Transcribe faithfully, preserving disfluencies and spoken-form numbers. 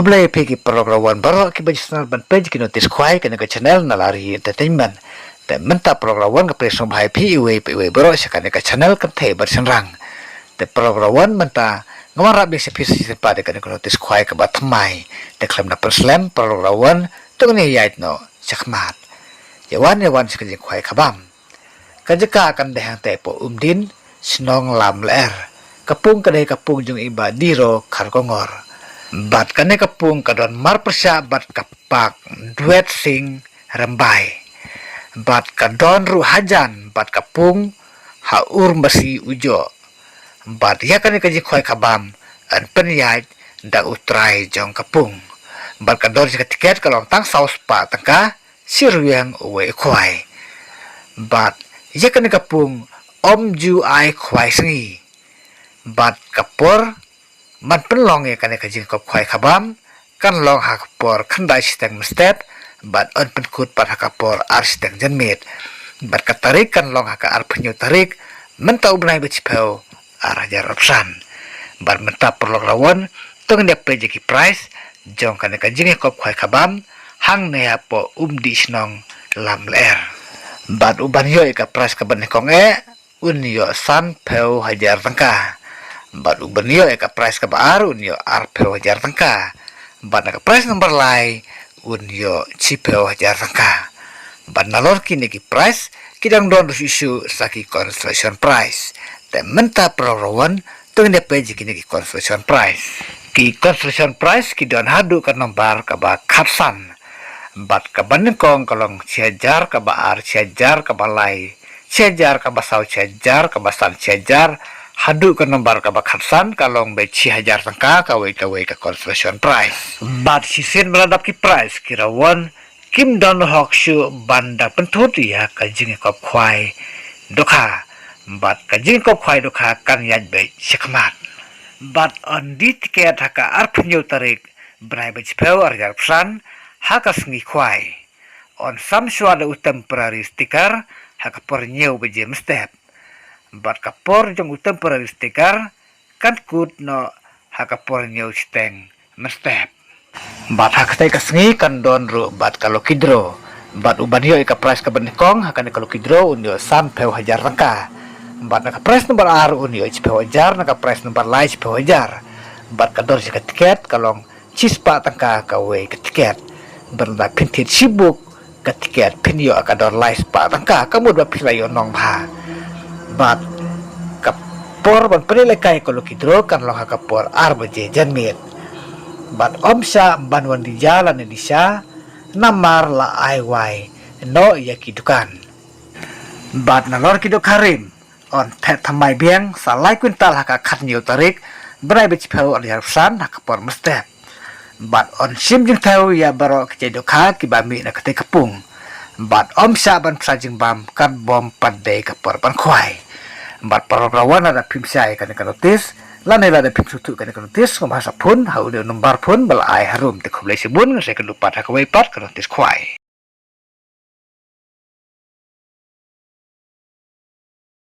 Khublei phi ki paralok rawan baroh kiba ju sngewbha ban peit ki notice khwai kane ka channel Nalari Entertainment. Te mynta paralok rawan nga pyrshang bha ïa phi iwei pa iwei baroh sha kane ka channel kynthei bad shynrang. Te paralok rawan mynta nga wan rap biang sha phi sa shisien pat ïa kane ka notice khwai kaba thymmai. Te khlem da pynslem paralok rawan to ngin ïaid noh shakhmat. Ïa wan ïa wan sha ka jingkhwai khabam. Ka jaka kan dei hangtei poh Umdin, shnong Lamler. Ka pung ka dei ka pung jong i Bah Diro Kharkongor. Bad kane ka pung ka don marpyrshah bad ka park Duet Sing Rymbai. Bad ka don ruh hajan bad ka pung ha Urmasi Ujoh. Bad ïa kane ka jingkhwai khabam yn pynïaid da u trai jong ka pung. Bad ka dor jong ka tiket ka long tang saw spah tyngka, shi ryngwiang uwei u khwai. Bad ïa kane ka pung ym ju ai khwai sngi. Bad ka por ban pynlong ïa kane ka jingïakop khwai khabam kan long ha ka por khyndai shiteng mynstep, bad yn pynkut pat ha ka por ar shiteng janmiet. Bad ka tarik kan long ha ka arphew hynñiew tarik mynta u bnai ba shiphew, ar hajar arphew san. Bad mynta paralok rawan to ngin ïa peit ïa ki price jong kane ka jingïakop khwai khabam hangne hapoh Umdih shnong Lamler. Bad u ban ïoh ïa ka price kaba nyngkong eh un ïoh sanphew hajar tyngka. Bad u ban ïoh ïa ka price kaba ar un ïoh arphew hajar tyngka. Bad na ka price number lai un ïoh shiphew hajar tyngka. Bad nalor kine ki price ki dang don ruh shuh shuh sa ki consolation prize. Te mynta paralok rawan to ngin ïa peit ïa kine ki consolation prize. Ki consolation prize ki don haduh ka nombar kaba khatsan. Bad kaba nyngkong ka long shi hajar, kaba ar shi hajar, kaba lai shi hajar, kaba saw shi hajar, kaba san shi hajar, haduh ka nombar kaba khatsan ka long beit shi hajar tyngka kawei kawei ka consolation prize. Bad shisien ba la dap ki prize ki rawan kim don hok shuh ban da pynthut ïa ka jingïakop khwai dohkha. Bad ka jingïakop khwai dohkha kan ïaid beit shakhmat. Bad yn die tiket ha ka arphew hynñiew tarik bnai ba shiphew, ar hajar arphew san, ha ka sngi khwai. Yn sam shuwa da u temporary sticker ha ka por hynñiew baje mynstep. Bad ka por jong u temporary sticker kan kut noh ha ka por hynñiew shiteng mynstep. Bad ha katei ka sngi kan don ruh bad ka lucky draw. Bad u ban ïoh ïa ka prize kaba nyngkong ha kane ka lucky draw un ïoh sanphew hajar tyngka. Bad na ka prize number ar un ïoh shiphew hajar, na ka prize number lai shiphew hajar. Bad ka dor jong ka tiket ka long shispah tyngka kawei ka tiket. Bad lada phin thied shibuk ka tiket phin ïoh ka dor lai spah tyngka, ka mut ba phi la ïoh nong bha. Bad ka por ban pynlehkai ka lucky draw kan long ha ka por ar baje janmiet. Bad ym shah ban wan die ja lane die sha namar la ai wai noh ïa ki dukan. Bad nalor ki dohkha rim yn theh thymmai biang sa lai kwintal ha ka khathynñiew tarik bnai ba shiphew, ar hajar arphew san, ha ka por mynstep. Bad yn shim jingthew ïa baroh ki jait dohkha kiba mih na katei ka pung. Bad ym shah ban pynshai jingbam katba ym pat dei ka por ban khwai. Bad paralok rawan, lada phim shai ïa kane ka notice lane lada phim sngewthuh ïa kane ka notice, ngam bha sa phone ha une u nombar phone ba la ai harum. Te khublei shibun, ngin sa ïakynduh pat ha kawei pat ka notice khwai.